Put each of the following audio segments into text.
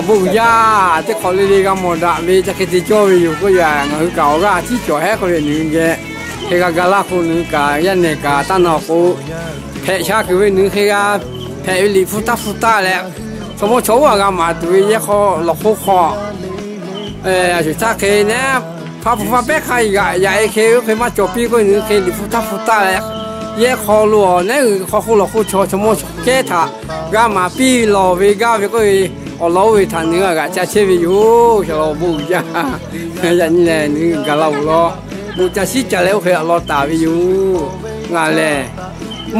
Awˬ bon uiˍ jaˇ, teˇ hk'awꞈ le le g'a mawˬ daꞈ ve ca hk'e te cawˇ ve yoˬ. K'oˆ yaꞈ ngaˬ hui kaꞈ awˬ g'aˇ tiˉ cawˬ hehˉ k'oˆ ve, nawˬ hui geh hk'e g'a ga laˇ k'o, nawˬ hui kaꞈ yaˇ nehˬ kaꞈ taˇ na awˬ k'o, hpehꞈ sha kuiˬ ve nawˬ hui hk'e g'a hpehꞈ ve liꞈ hpu taˇ hpu taˇ leh, chaw mawˇ chaw oˉ a g'a maˍ tuˬ ve yehˇ hk'aw lawˬ hk'oˆ hk'aw, a shuˍ htaˇ hk'e neˉ, hpa hpu hpa pehˉ hk'a g'aꞈ yaꞈ e hk'e oˇ hk'e maˇ cawˬ piˇ k'oˆ ve, nawˬ hui hk'e liꞈ hpu taˇ hpu taˇ leh, yehˇ hk'aw lo awˬ neˉ g'uiˬ hk'aw hk'oˆ lawˬ hk'oˆ chaw chaw mawˇ chaw kehˉ htaꞈ g'a maˍ piˇ lawˬ ve gaˇ ve k'oˆ ve, awˬ lawn oˇ ve htaꞈ nawˬ hui a g'aꞈ ca chehˇ ve yoˬ. Shaˍ laꞈ awˬ bon uiˍ jaˇ. Yaꞈ nyi lehˬ nawˬ hui gaˬ la oˬ law, bon ca shiˉ ca leh oˇ hk'e a lawn taˍ ve yoˬ. Ngaˬ lehˬ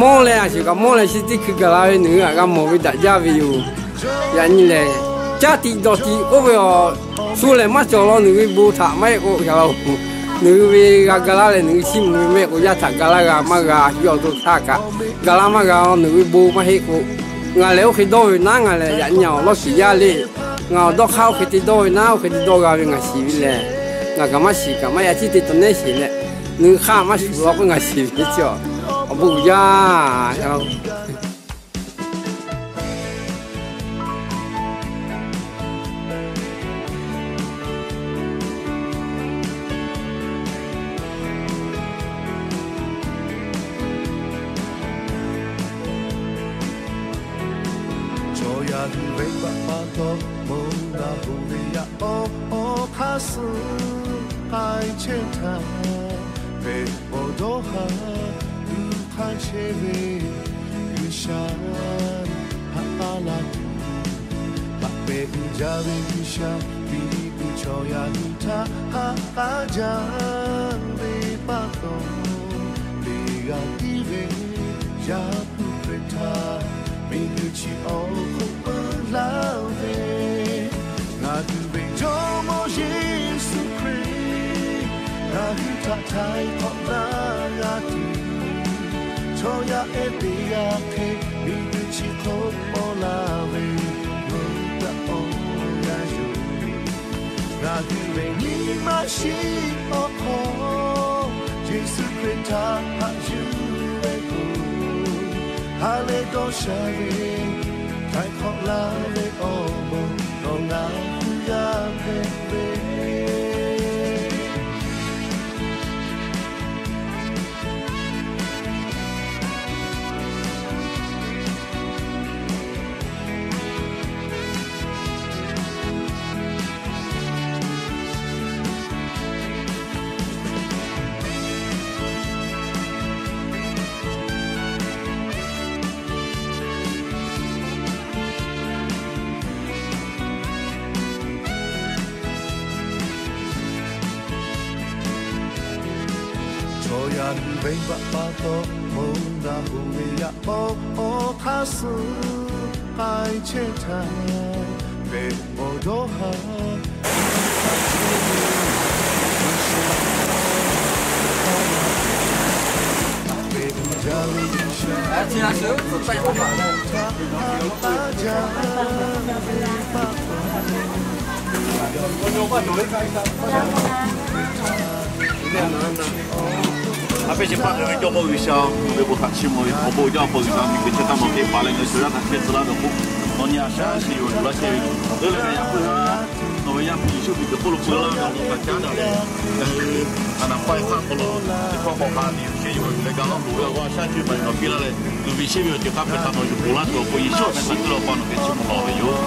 mawˇ leh a shuˍ kaꞈ mawˇ leh chi teˇ hkui gaˬ la ve nawˬ hui a g'a mawˬ ve daꞈ jaˇ ve yoˬ. Yaꞈ nyi lehˬ, caˇ tiꞈ dawˬ tiꞈ k'oˆ ve awˬ shu lehˬ maˇ cawˬ law, nawˬ ve bon htaꞈ maˇ heˆ k'o, shaˍ laꞈ oˬ, nawˬ hui ve g'a ga laˇ leh nawˬ hui chiˇ mvuh ve maˇ heˆ k'o, yaˇ htaꞈ ga laˇ g'a maˇ g'a, yawˇ awˬ to htaˇ kaꞈ ga laˇ maˇ g'a, nawˬ ve bon maˇ heˆ k'o, ngaˬ lehˬ oˇ hk'e dawˇ ve naˉ, ngaˬ lehˬ yaꞈ nyi awˬ lawˇ kiˍ yaˇ le. Ngaˬ awˬ dawˇ hk'aˇ oˇ hk'e te dawˇ ve naˉ, oˇ hk'e te dawˇ g'a ve ngaˬ shiˍ ve lehˬ, ngaˬ kaꞈ maˇ shiˍ kaꞈ maˇ yaꞈ tiˉ te taw nehˉ sheˍ leh, nawˬ hui hk'aˇ maˇ shuˍ law k'o ngaˬ shiˍ ve ceˇ. Awˬ bon uiˍ jaˇ. Chaw yaˇ hui venˇbaˆ pa taw, moˬ naˬ hoꞈ ve yaꞈ k'aw awˬ hk'aˇ suh k'ai chehˇ htaˇ, hpehꞈ bawˬ dawˇ haˍ tuˬ hk'a chehˇ ve G'uiˬsha haꞈ k'aˉ la tuˬ, haꞈ pehˍ uiˍ jaˇ ve G'uiˬsha, miˬguiˬ chaw yaˇ hui htaꞈ haꞈ k'aˉ jaˇ ve pa taw, teˇ g'aˇ tiˉ ve Yaˇ hpu Hkriꞈ htaꞈ miˬguiˬ chi awˬ hk'oˆ peuˬ laˇ ve, ngaˬ hui ve Jawˇmawˇ Yeˍsuˆ Hkriꞈ ngaˬ hui htaꞈ htaiˍ hk'awꞈ laˇ g'a tuˬ, chaw yaˇ ehˉ teˇ g'aˇ hk'e miˬguiˬ chi hk'oˆ paw laˇ ve, meuˇ daꞈ awˬ yanˇ yoˬ. Ngaˬ hui ve nyi ma shiˍ awˬ hk'aw, Yeˍsuˆ Hkriꞈ htaꞈ haꞈ yuˬ ve k'o, ha lehˬ dawˇ sha ve, htaiˍ hk'awꞈ laˇ ve awˬ bon nawˬ ngaˬ hui g'a hpehꞈ ve. Chaw yaˇ hui venˇbaˆ pa taw, moˬ naˬ hoꞈ ve yaꞈ k'aw awˬ hk'aˇ suh k'ai chehˇ htaˇ, hpehꞈ bawˬ dawˇ haˍ A pehˉ chi hpaˇ hk'e ve jawˇmawˇ G'uiˬsha-oˬ, ve bon htaꞈ chiˇ mvuh ve awˬ bon jaˇ awˬ pon G'uiˬsha miˬguiˬ chi htaꞈ nawˬ hk'e paˍ leh ngaˬ hui yaˇ htaꞈ chehˇ tcuh laˇ ve k'o, nawˬ nyi a shaꞈ shiˍ yoˬ, nawˬ laˇ chehˇ ve yoˬ. Leuˉ leh ngaˬ yaˇ hpu Yeˍsuˆ Hkriꞈ hk'oˆ lo peu laˇ ve awˬ bon htaꞈ caˉ daꞈ leh, ngaˬ hui a naˍ paˆ hk'aˇ hk'aw lo teˇ hkawˇ k'awꞈ k'a liꞈ shehˍ yoˬ leh, ga laˇ loˍ ve awˬ g'aˇ shaˉ cuˇ maˍ ve nawˬ piˇ laˇ leh, tuˬ ve sheˉ ve awˬ ceuˬ hk'a peu-eˬ htaꞈ nawˬ yuˬ ponˬ laˇ tuˬ awˬ pon Yeˍsuˆ awˬ meh htaꞈ cuˇ leh awˬ pa nawˬ hk'e chiˇ mvuh lawˬ ve yoˬ.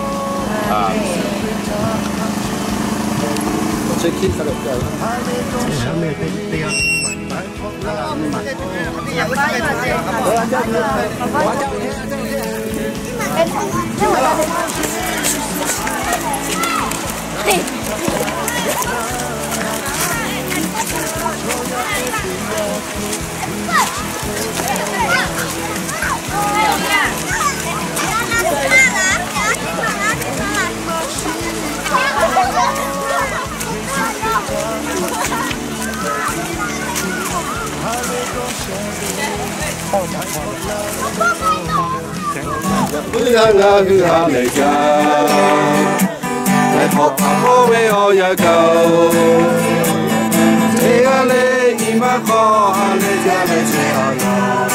Yaꞈ puiˉ yaˇ ngaˬ hui ha lehˬ jaˇ, leh hk'awꞈ hk'aˬ hk'oˆ ve awˬ yanˇ gaˬ-oˬ, teˇ g'aˇ le nyi ma hk'aw ha lehˬ jaˇ leh chehˇ a naˍ.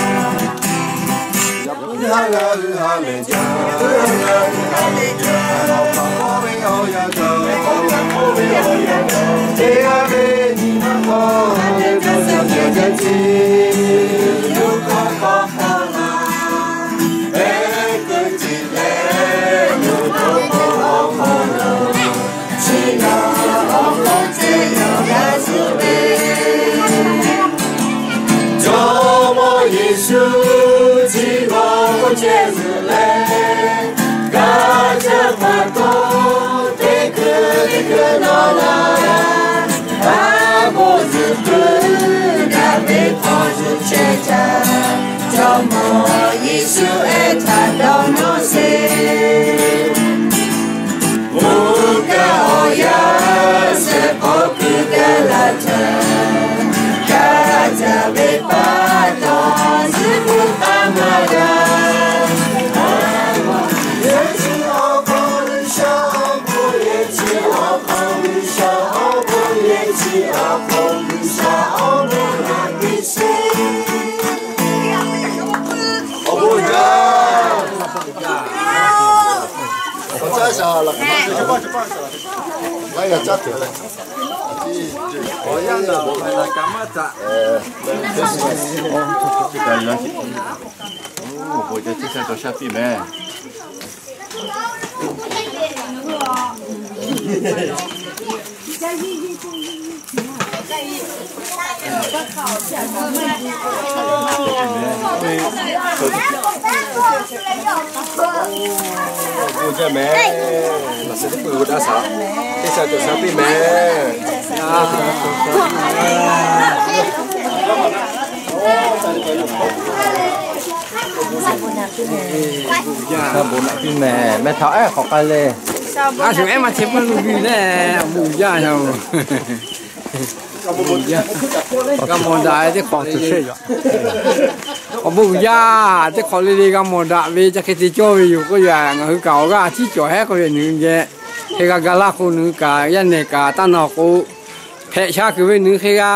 Jawˇmawˇ Yeˍsuˆ chi g'awˇ k'oˆ chehˇ zuhꞈ leh, kaˇ caˇ pa taw teˇ hkui teˇ hkui nawˬ laˬ, a bon zuhꞈ tuˬ daꞈ ve hk'aw zuhꞈ chehˇ caˇ, Jawˇmawˇ Yeˍsuˆ ehˉ htaꞈ dawˇ nawˇ sheˍ. Oˇ kaꞈ awˬ yanˇ shehˍ hpaw kuiˬ gaˬ la htaˇ, kaˇ jaˇ ve pa taw zuhꞈ hpu k'aˇ maˇ g'a. Awˬ bon yehˬ chi awˬ hk'aw G'uiˬsha, awˬ bon yehˬ chi awˬ hk'aw G'uiˬsha, awˬ bon yehˬ chi awˬ hk'aw G'uiˬsha awˬ bon laꞈ piˇ sheˍ. Awˬ bon jaˇ. Awˬ caˇ shaˍ laꞈ ka maˇ caˇ. Laiˉ g'aˇ caˇ tuˬ leh. Awˬ yanˇ naˬ bawˬ laiˬ laꞈ ka maˇ caˇ. Awˬ bon jaˇ, ceˇ sha cawˬ sha piˇ mehˍ. Bon jaˇ mehˍ. Laꞈ sheh teˇ hkui g'aˇ daꞈ shaˍ, teˇ shaˍ cawˬ shaˍ piˇ mehˍ. Bon naꞈ piˇ mehˍ. Mehˍ htaꞈ ehˉ hk'awꞈ k'ai le. A shuˍ ehˉ maˇ chehˇ puiˉ lu piˇ leh, bon jaˇ shaˍ. G'a mawˬ daꞈ ve teˇ hk'awꞈ tuˬ chehˇ yaꞈ. Awˬ bon uiˍ jaˇ, teˇ hk'awꞈ le le g'a mawˬ daꞈ ve ca hk'e te cawˇ ve yoˬ k'oˆ yaꞈ. Ngaˬ hui kaꞈ awˬ g'aˇ tiˉ cawˬ hehˉ k'oˆ ve, nawˬ hui geh hk'e g'a ga laˇ k'o, nawˬ hui kaꞈ yaˇ nehˬ kaꞈ taˇ na awˬ k'o, hpehꞈ sha kuiˬ ve nawˬ hui hk'e g'a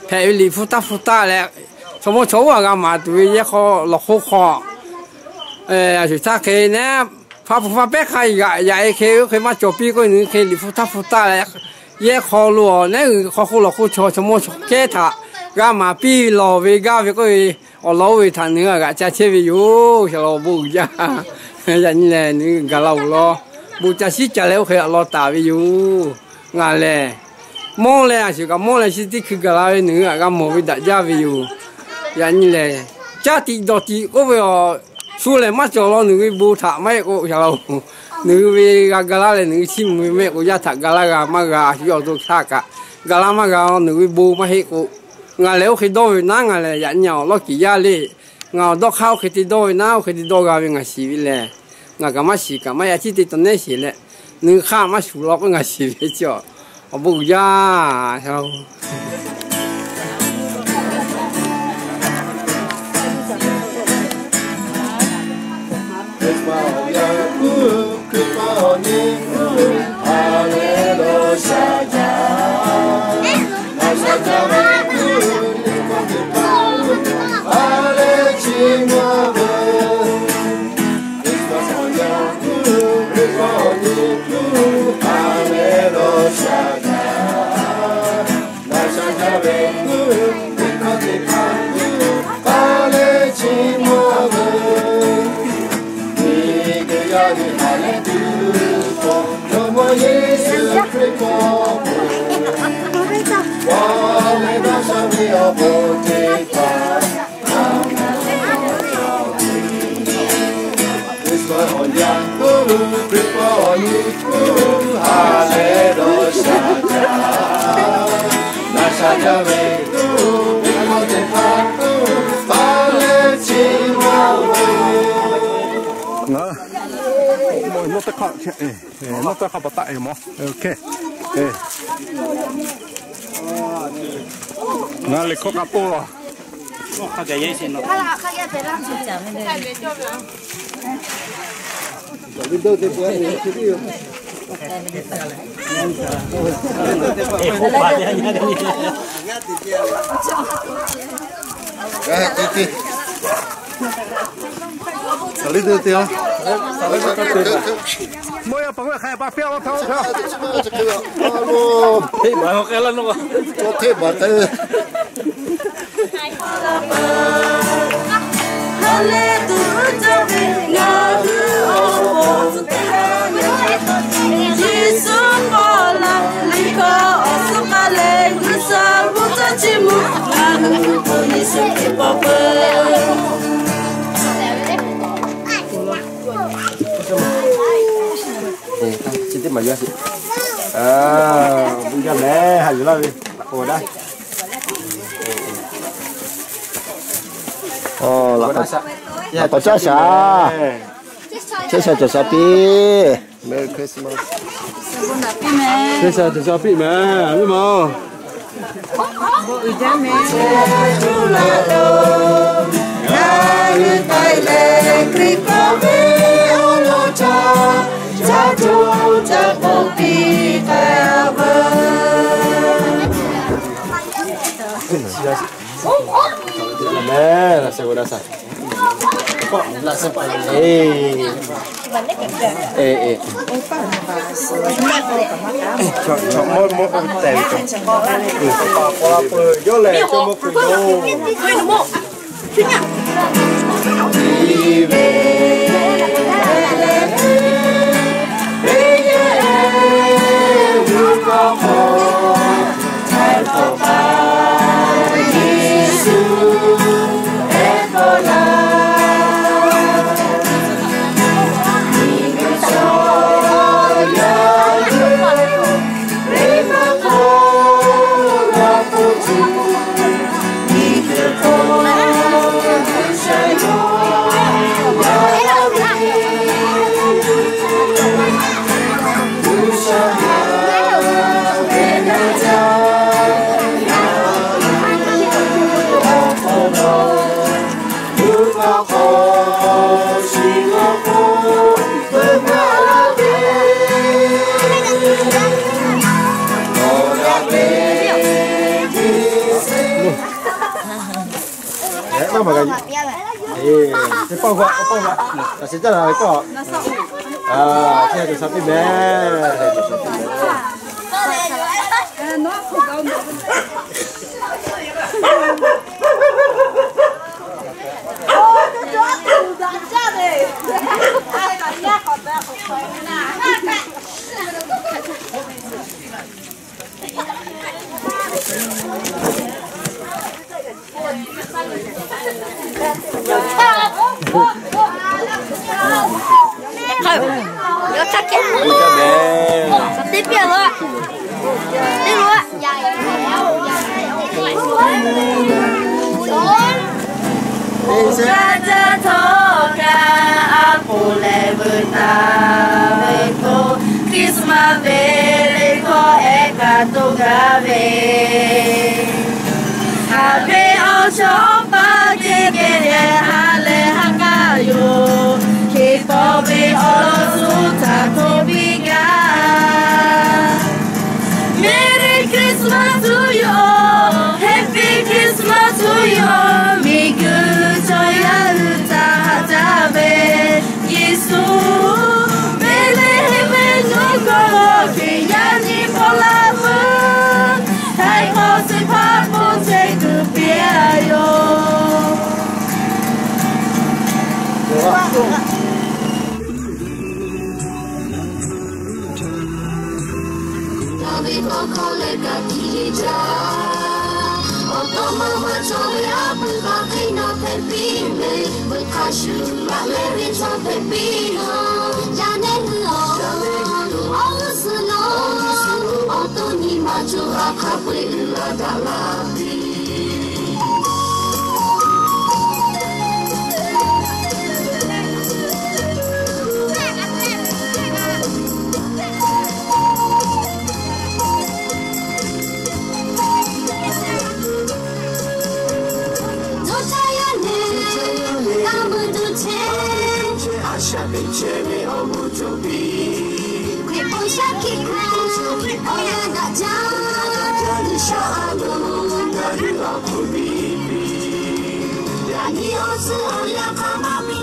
hpehꞈ ve Liꞈ hpu taˇ hpu taˆ leh, chaw mawˇ chaw oˉ a g'a maˍ tuˬ ve yehˇ hk'aw lawˬ hk'oˆ hk'aw, a shuˍ htaˇ hk'e neˉ, hpa hpu hpa pehˉ hk'a g'aꞈ yaꞈ e hk'e oˇ hk'e maˇ cawˬ piˇ k'oˆ, nawˬ hui hk'e Liꞈ hpu taˇ hpu taˆ leh, yehˇ hk'aw lo awˬ neˉ g'uiˬ hk'aw hk'oˆ lawˬ hk'oˆ chaw chaw mawˇ chaw kehˉ htaꞈ g'a maˍ piˇ lawˬ ve gaˇ ve k'oˆ ve, awˬ lawn oˇ ve htaꞈ nawˬ hui a g'aꞈ ca chehˇ ve yoˬ. Shaˍ laꞈ awˬ bon uiˍ jaˇ. Yaꞈ nyi lehˬ, nawˬ hui gaˬ la oˬ law, bon ca shiˉ ca leh oˇ hk'e a law taˍ ve yoˬ. Ngaˬ lehˬ, mawˇ leh a shuˍ kaꞈ mawˇ leh chi teˇ hkui gaˬ la ve nawˬ hui htaꞈ g'a mawˬ ve daꞈ jaˇ ve yoˬ. Yaꞈ nyi lehˬ, caˇ tiꞈ dawˬ tiꞈ k'oˆ ve awˬ shu lehˬ maˇ cawˬ law, nawˬ hui ve bon htaꞈ maˇ heˆ k'o, shaˍ laꞈ oˬ, nawˬ hui ve g'a ga laˇ leh nawˬ hui chiˇ mvuh ve maˇ heˆ k'o, yaˇ htaꞈ ga laˇ g'a maˇ g'a, a shu awˬ to htaˇ kaꞈ ga laˇ maˇ g'a, nawˬ hui ve bon maˇ heˆ k'o, ngaˬ lehˬ oˇ hk'e dawˇ ve naˉ, ngaˬ lehˬ yaꞈ nyi awˬ lawˇ kiˍ yaˇ le. Ngaˬ awˬ dawˇ hk'aˇ oˇ hk'e te dawˇ ve naˉ, oˇ hk'e te dawˇ g'a ve ngaˬ shiˍ ve lehˬ, ngaˬ kaꞈ maˇ shiˍ kaꞈ maˇ yaꞈ ciˉ te taw nehˉ sheˍ leh, nawˬ hui hk'aˇ maˇ shuˍ law k'oˆ ngaˬ shiˍ ve chi awˬ bon uiˍ jaˇ. Ngaˬ, nawˬ teˇ hk'aˇ, nawˬ teˇ hk'aˇ pa taˆ e mawˬ. Ngaˬ liꞈ hkawˇ k'a poˆ la. Teˇ maˬ k'ai laˇ nawˬ. Teˇ maˬ k'ai. Chi teˇ maˬ yaˇ sheˍ. Yaˇ mehˍ haꞈ yuˬ laˇ ve, k'o daˇ. Laꞈ k'awꞈ caˇ shaˍ. Chehˇ sha cawˬ sha piˇ. Merry Christmas. Chehˇ sha cawˬ sha piˇ mehˍ, viˉ ma-oˬ. Htawˇ kaꞈ a poˍ leh veuꞈ taˍ ve k'o, Christmas ve le hkawˇ ehˉ kaꞈ toˇ gaˇ ve, haꞈ ve awˬ chawˇ awˬ paˇ teˇ geh leh ha leh ha k'aˇ yoˬ. Hk'e tawˆ ve awˬ lawn suh htaꞈ hto piˇ gaˇ. Merry Christmas to you all, Happy Christmas to you all. Miˬguiˬ chaw yaˇ hui htaꞈ haꞈ jaˇ ve Yeˍsuˆ, Behˍlehˍhehnˍ venˇ nuˇ hkawˇ Hkriꞈ yaˇ nyi hpawˇ laˇ peuˬ. Htaiˍ hk'awꞈ suh hpaˇ k'oˆ chehˇ kuiˬ piˇ a yoˬ. Awˬ to maˇ maˇ cawˬ ve a pui hk'aˬ hk'e naˬ hpehꞈ piˇ ve, veuꞈ hk'a shuˍ laꞈ leh ve chaw hpehꞈ piˇ naˬ. Yaꞈ nehˇ hui awˬ, awˬ g'uˇ suhˍ naˬ, awˬ to nyi ma cawˬ a hk'a peu-eˬ uiˍ la daꞈ la piˇ. Hk'e k'o shaˉ hkiˆ hk'aw awˬ yanˇ daꞈ jaˇ, G'uiˬsha a loˍ ngaˬ hui awˬ hk'oˆ piˇ piˇ. Yaꞈ nyi awˬ suhˉ awˬ yanˇ hk'a maˇ piˇ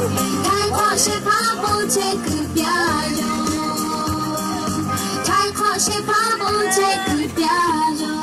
Htaiˍ hk'awꞈ shehˍ hpaˇ bon chehˇ kuiˬ pyaˇ yoˬ. Htaiˍ hk'awꞈ shehˍ hpaˇ bon chehˇ kuiˬ pyaˇ yoˬ.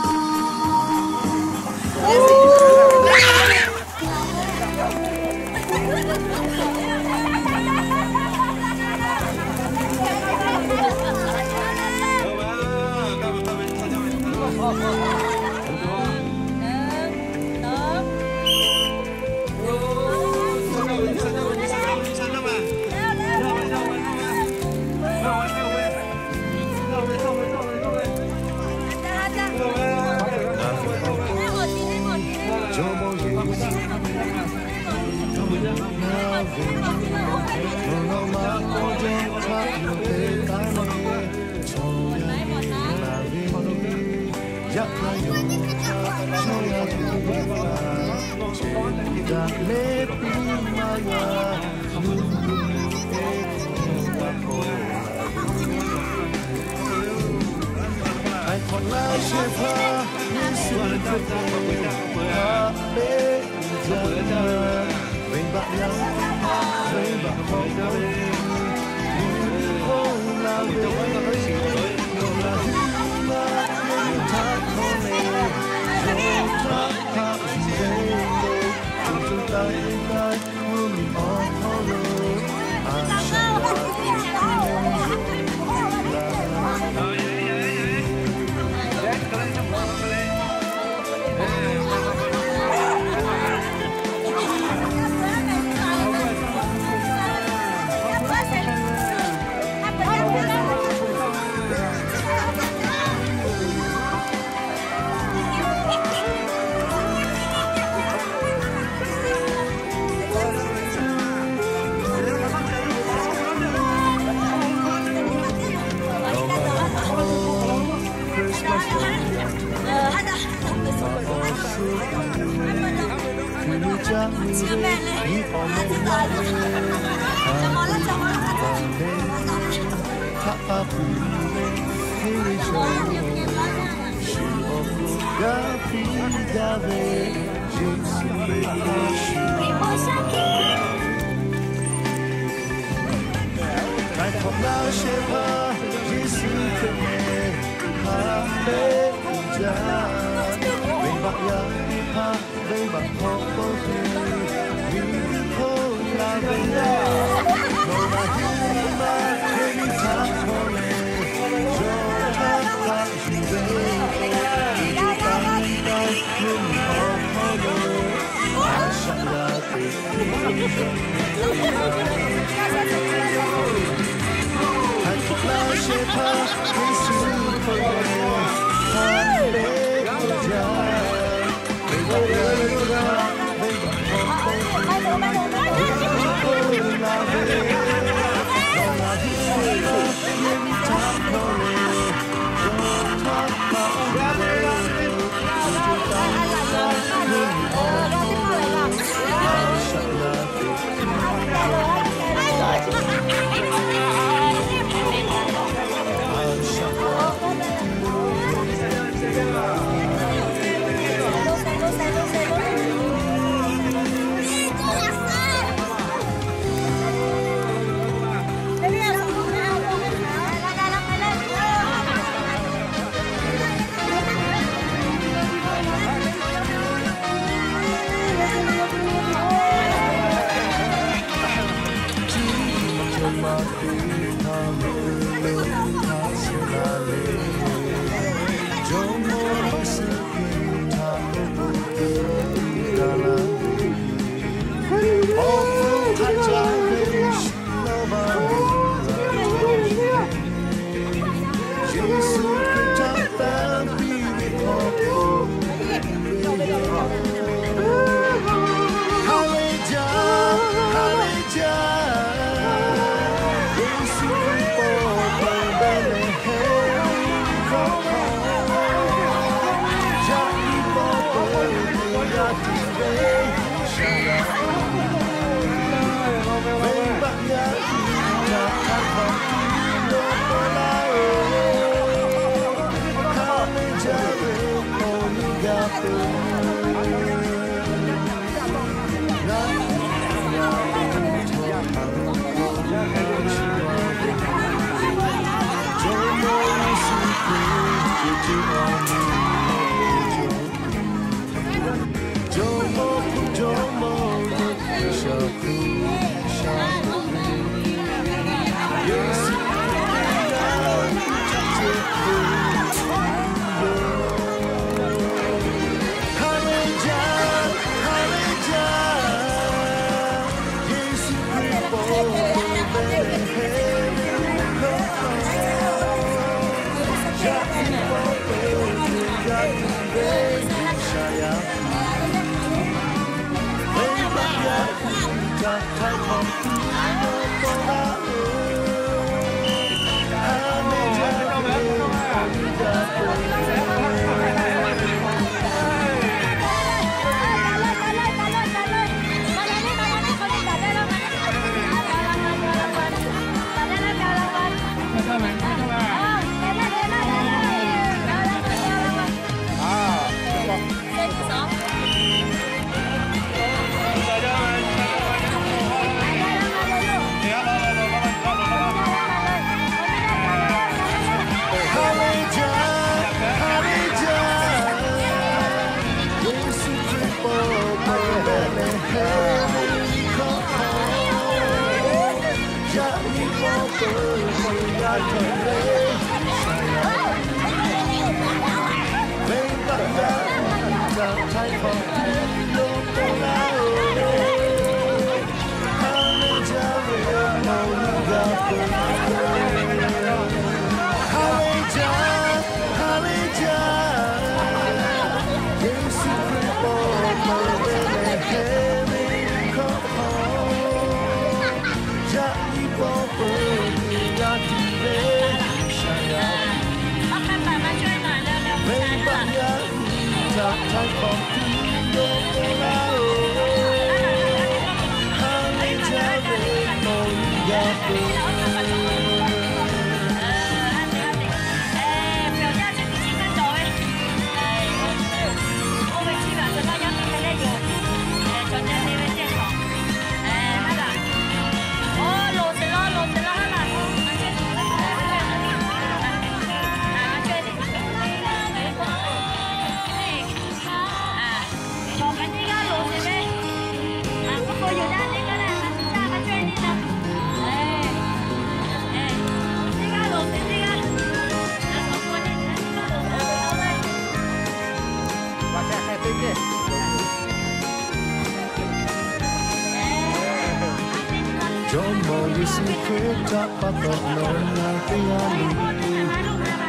Jawˇmawˇ Yeˍsuˆ Hkriꞈ htaꞈ pa taw nawˬ ngaˬ teˇ g'aˇ le.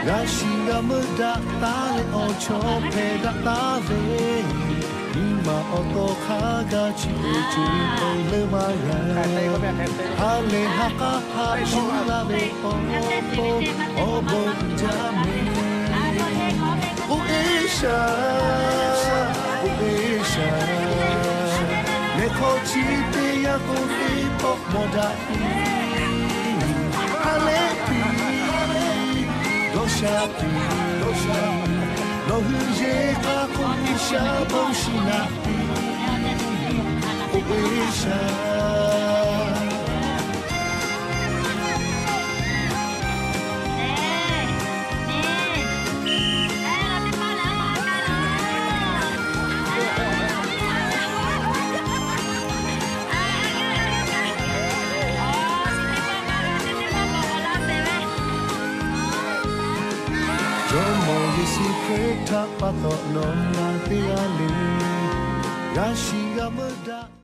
G'a shiˍ g'a meuˇ daꞈ taˍ leh awˬ chawˇ hpehꞈ daꞈ taˍ ve, nyi ma awˬ taw hk'a gaˇ chi ve co-e k'ai leuˉ maˇ g'a. Ha lehˬ ha k'aˉ haꞈ shuˍ laˇ ve awˬ bon, awˬ bon jaˇ mehˍ. Oˇ ve shaˍ, oˇ ve shaˍ, mehˬ hk'aw chi teˇ yanˇ k'o teˇ pawˆ mawˬ daꞈ piˇ. Ha lehˬ piˇ, dawˇ sha piˇ, dawˇ sha, nawˬ hui yehˬ k'a k'o G'uiˬsha bon shiˍ naꞈ piˇ. Oˇ ve shaˍ. Jawˇmawˇ Yeˍsuˆ Hkriꞈ htaꞈ pa taw nawˬ ngaˬ teˇ g'aˇ le. G'a shiˍ g'a meuˇ daꞈ